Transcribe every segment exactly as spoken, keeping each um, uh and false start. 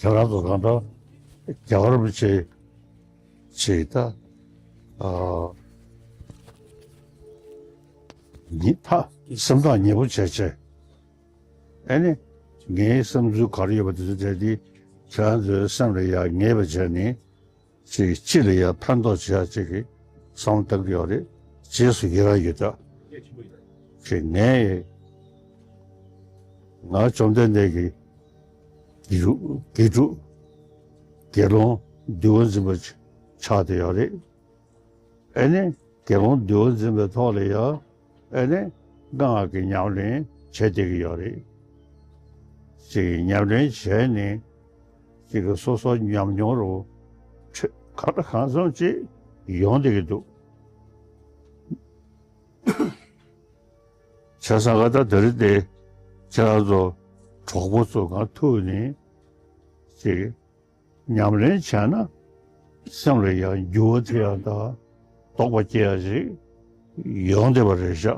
ཁྱེད་རང་ཚོ་གང་ལྟར་རྒྱལ་བ་རིན་པོ་ཆེ་ཆེ་ད་ཨ་ཉི་ཐ་སེམས་ཐག་ཉེ་པོ་བྱས་བྱས། ཨ་ནི་ངའི་བསམ་ཚུལ་ག་རེ་ཡོད་པ་དེ་ཚོ་བྱས་ཏེ་ཁྱེད་རང་ཚོའི་སེམས་ལ་ཡ་ངེས་པ་བྱས་ནས། ཅིག་སྤྱི་ལ་ཡང་ཕན་ཐོགས་བྱེད་ཡག་ཅིག་གི་བསམ་བློ་བཏང་གི་ཡོད་རེད། རྗེས་སུ་ཡི་རང་ཡོད་ད། ཅིག་ངས་ང་བཅོམ་ལྡན་འདས་ཀྱི་དགེ་ཕྲུག་དགེ་ཕྲུག་དགེ་སློང་འདུལ་བ་འཛིན་པ་ཆགས་བསྡད་ཡོད་རེད། ཨེ་ནི་དགེ་སློང་འདུལ་བ་འཛིན་པའི་ཐོག་ལ་ཡང་ཨེ་ནི་སྔགས་ཀྱི་ཉམས་ལེན་བྱེད་བསྡད་ཀྱི་ཡོད་རེད། ཅིག་ཉམས་ལེན་བྱས་ནས་ཅིག་གི་སོ་སོ་ཉམས་མྱོང་རུ་ཁྲིད་གང་དྲག་གང་འཚམ་ཅིག་ཡོང་བསྡད་ཀྱི་འདུག་བྱས་ཙང་ག་ད་དེ་རིང་དེ་ཁྱེད་རང་ཚོ་གྲོགས་པོ་ཚོ་གང་ཐུག་ནས་ཅིག་ཉམས་ལེན་བྱས་ན་སེམས་ལ་ཡང་འགྱུར་བ་ཐེབས་ཡག་དང་རྟོགས་པ་སྐྱེ་ཡག་ཅིག་ཡོང་བསྡད་པ་རེད་ཤག་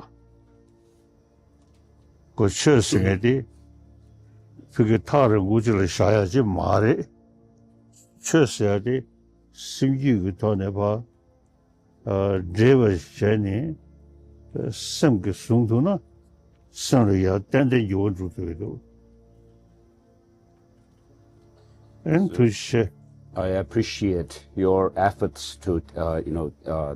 ཁོ་ཆོས་ཟེར་མཁན་དེ་ཕ་གི་ཐག་རིང་པོ་ཅིག་ལ་བཞག་ཡག་ཅིག་མ་རེད། ཆོས་ཟེར་ཡག་དེ་སེམས་རྒྱུད་ཀྱི་ཐོག་ནས་ཕར་འདྲེས་པ་བྱས་ནས་སེམས་ཀྱིས་བཟུང་ཐུབ་ན་སེམས་ལ་ཡང་ཏན་ཏན་འགྱུར་བ་འགྲོ་ཐུབ་ཀྱི་འདུག་ཨེ་ཐུགས་རྗེ་ཆེ། I appreciate your efforts to, uh, you know, uh,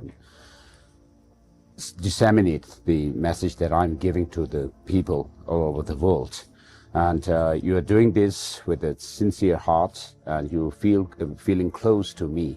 s- disseminate the message that I'm giving to the people all over the world. And uh, you are doing this with a sincere heart, and you feel uh, feeling close to me.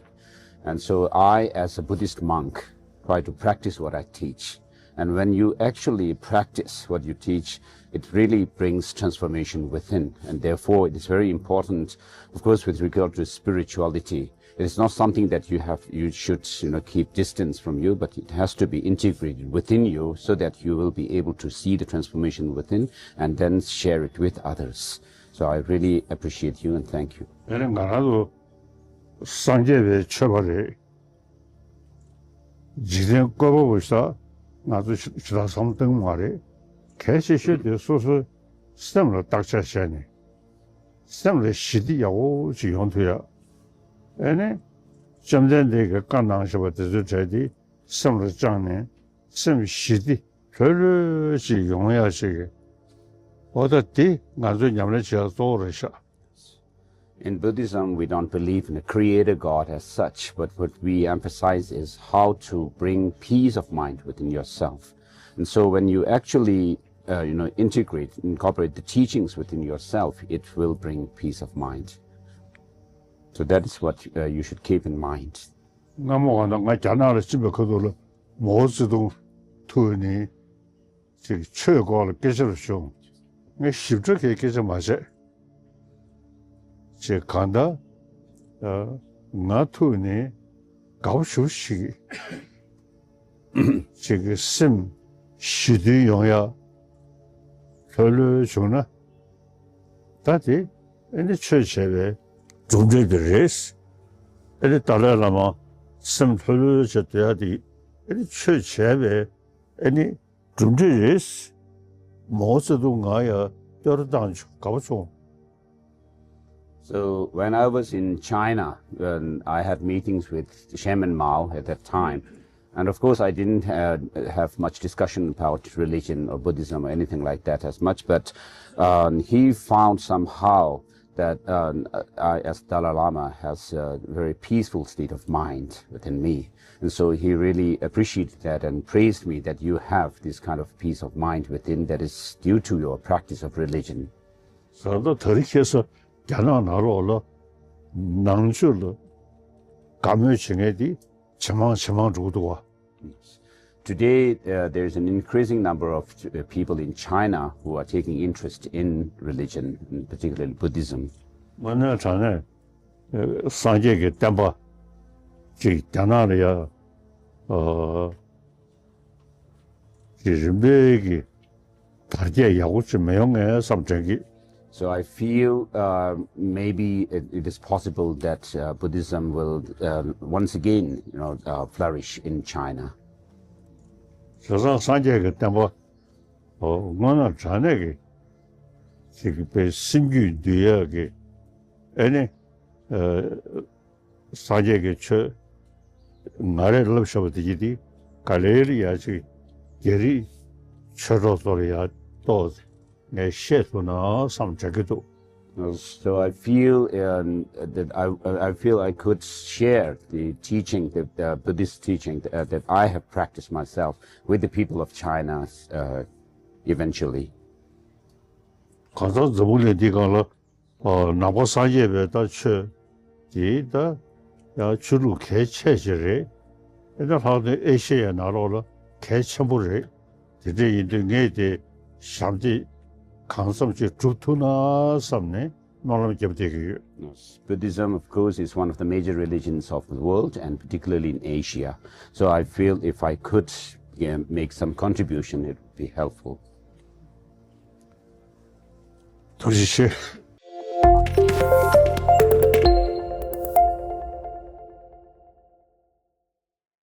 And so I, as a Buddhist monk, try to practice what I teach. And when you actually practice what you teach, it really brings transformation within. And therefore, it is very important, of course, with regard to spirituality, it is not something that you have, you should, you know, keep distance from you, but it has to be integrated within you so that you will be able to see the transformation within and then share it with others. So I really appreciate you and thank you. དེ་ནི་ང་རང་ཚོ་སངས་རྒྱས་པའི་ཆོས་པ་རེད། འཇིག་རྟེན་བཀོད་པ་པོ་ཞིག་ང་ཚོ་ཞེ་དྲག་བསམ་བློ་གཏོང་གི་མ་རེད། གལ་ཆེ་ཤོས་དེ་སོ་སོའི་སེམས་ལ་བརྟག་དཔྱད་བྱས་ནས། སེམས་ལ་ཞི་བདེ་ཡག་པོ་ཅིག་ཡོང་ཐུབ་ཡ། ཨེ་ནས་བཅོམ་ལྡན་འདས་ཀྱིས་བཀའ་གནང་བཞག་པ་དེ་ཚོའི་གྲས་དེ་སེམས་ལ་བཅངས་ནས་སེམས་ཞི་བདེ་ལྷོད་ལྷོད་ཅིག་ཡོང་ཡ་ཞིག་གི། འོ་ད་དེ་ང་ཚོའི་ཉམས་ལེན་བྱེད་ཡ་གཙོ་བོ་རེད་ཤག In Buddhism, we don't believe in a creator God as such, but what we emphasize is how to bring peace of mind within yourself. And so when you actually, uh, you know, integrate, incorporate the teachings within yourself, it will bring peace of mind. So that is what uh, you should keep in mind. སྔ་མོ་གང་ལྟར་ང་རྒྱ་ནག་ལ་ཕྱིན་པའི་ཁ་ཐུག་ལ་མའོ་ཙེ་ཏུང་ཐུག་ནས་ཅིག་ཆོས་སྐོར་ལ་སྐད་ཆ་རེ་བྱུང་། ངས་ཞིབ་ཕྲ་གི་སྐད་ཆ་མ་བྱས། ཅིག་གང་ལྟར་ང་ཐུག་ནས་དགའ་པོ་ཞེ་པོ་ཞིག་ཅིག་གི་སེམས་ཞི་མཐུན་ཡོང་ཡ་ལྷོད་ལྷོད་བྱུང་ན། ད་དེ་ཨེ་ནི་ཆོས་བྱས་པའི་གྲུབ་འབྲས་དེ་རེད། ཨེ་ནི་ཏཱ་ལའི་བླ་མ་སེམས་ལྷོད་ལྷོད་བྱས་སྡོད་ཡ་དེ་ཨེ་ནི་ཆོས་བྱས་པའི་ཨེ་ནི་གྲུབ་འབྲས་རེད། མའོ་ཙེ་ཏུང་ང་ཡ་བསྟོད་ར་བཏང་བྱུང་། དགའ་པོ་བྱུང་། So when I was in China, when I had meetings with Chairman Mao at that time, and of course I didn't uh, have much discussion about religion or Buddhism or anything like that as much, but um, he found somehow that um, I, as Dalai Lama, has a very peaceful state of mind within me. And so he really appreciated that and praised me that you have this kind of peace of mind within that is due to your practice of religion. ད་ལྟ་དེ་རིང་ཁ་སང་རྒྱ་ནག་ནང་ལོགས་ལ་ནང་ཆོས་ལ་དགའ་མོས་བྱེད་མཁན་དེ་ཇེ་མང་ཇེ་མང་འགྲོ་གི་འདུག་བ། Today, uh, there is an increasing number of uh, people in China who are taking interest in religion, and particularly Buddhism. དངོས་གནས་དྲང་གནས་སངས་རྒྱས་ཀྱི་བསྟན་པ་ཅིག་རྒྱ་ནག་ལ་ཡ་ཨ་ཅིག་རིམ་པས་ཀྱི་དར་རྒྱས་ཡག་པོ་ཅིག་མི་ཡོང་ངས་བསམ་དྲན་གི། So I feel uh, maybe it, it is possible that uh, Buddhism will uh, once again, you know, uh, flourish in China. བྱས་ཙང་སངས་རྒྱས་ཀྱི་བསྟན་པ་དངོས་གནས་དྲང་གནས་ཀྱི་ཅིག་པའི་སེམས་རྒྱུད་འདུལ་ཡག་གི་ ཨེ་ནི། ཨ། སངས་རྒྱས་ཀྱི་ཆོས་ང་རས་བསླབ་བཞག་པ་དེ་གྱིས་དེ་ག་ལེར་ཡ་ཅིག་རྒྱ་རིགས་ཆོས་གྲོགས་ཚོར་ཡ་ཏོག་ངས་བཤད་ཐུབ་ན་བསམ་དྲན་གྱི་འདུག So I feel, um, that I, I feel I could share the teaching, the, the Buddhist teaching, uh, that I have practiced myself with the people of China, uh, eventually. གང་ཟག་འཛམ་བུ་གླིང་འདི་སྒང་ལ། ཨ། ནང་པ་སངས་རྒྱས་པའི་ད་ཆོས་དེ་ད་ཡང་ཆོས་ལུགས་གལ་ཆེ་ཆེ་རེད། ཨེ་ད་ལྷག་དོན་ཨེ་ཤེ་ཡའི་ནང་ལོགས་ལ་གལ་ཆེན་པོ་རེད། དེ་འདྲ་ཡིན་དུས་ངས་དེ་ཞབས་འདེགས་གང་འཚམ་ཅིག་སྒྲུབ་ཐུབ་ན་བསམ་ནས་སྨོན་ལམ་རྒྱབ་བསྡད་ཀྱི་ཡོད། Yes. Buddhism, of course, is one of the major religions of the world, and particularly in Asia. So I feel if I could, yeah, make some contribution, it would be helpful. ཐུགས་རྗེ་ཆེ།